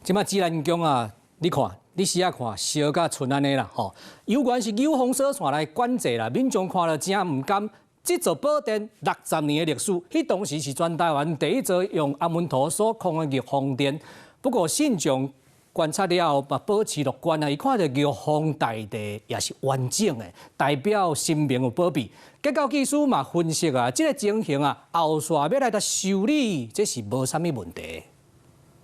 這擺紫蘭宮啊，你看，你試下看，燒甲賰按呢啦，吼，猶原是有封鎖線來管制啦，民眾看了真毋甘。這座寶殿60年的歷史，彼當時是全台灣第一座用阿門陀所匡的玉鳳殿。不過信眾觀察了後，嘛保持樂觀啊！伊看著玉皇大帝也是完整的，代表神明有保庇。結構技師嘛分析啊，這個情形啊，後續欲來共修理，這是無啥物問題。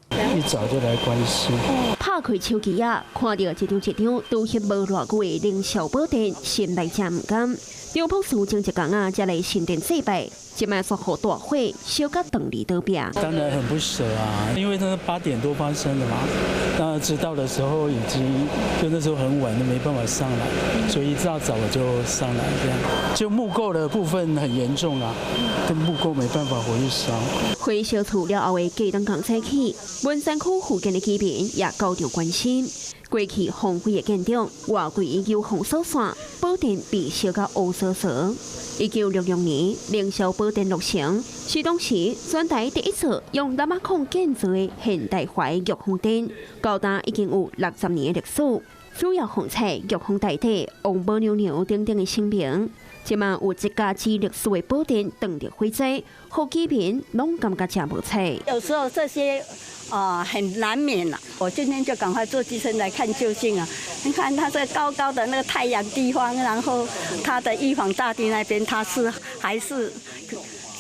一早就來關心。拍開手機啊，看著一張一張拄翕無偌久的凌霄寶殿，心內真毋甘。張博士前一工啊，才來神殿祭拜，這擺煞予大火燒甲斷離倒壁。當然很不捨啊，因為那是8點多發生的嘛，那知道的時候已經就那時候很晚，都沒辦法上來，所以一大早我就上來，這樣就木構的部分很嚴重啊，跟木構沒辦法回燒。火燒厝了後的隔當早起，文山區附近的居民也高度關心。過去荒廢的建築，外圍有封鎖線，寶殿被燒甲烏趖趖。1966年，凌霄寶殿落成，是當時全台第一座用喇嘛孔建造的現代化玉鳳殿，到今已經有60年的歷史。主要奉祀玉皇大帝、王母娘娘等等的神明。這擺有這家之歷史的寶殿當著火災，予居民攏感覺誠無彩。有時候這些啊很難免啦。我今天就趕快坐機車來看究竟啊！你看它這高高的那個太陽地方，然後它的玉皇大帝那邊，它是還是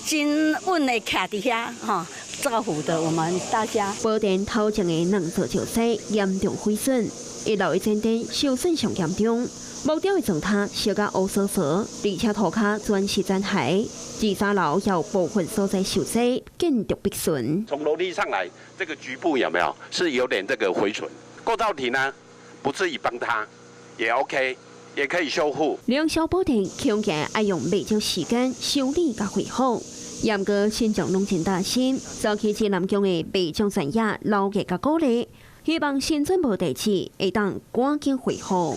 真穩的徛佇遐哈，造福的我們大家。寶殿頭前的兩座石獅嚴重毀損，一樓的前殿受損上嚴重。木雕的狀態燒甲烏趖趖，而且塗跤全是殘骸。二三樓有部分所在受災，建築毀損。從樓梯上來，這個局部有沒有是有點這個毀損？構造體呢，不至於崩塌，也 OK，也可以修復。凌霄寶殿恐驚愛用袂少時間修理佮恢復。毋過信眾攏真擔心，早起紫南宮的民眾專業老業佮鼓勵，希望神準無代誌會當趕緊恢復。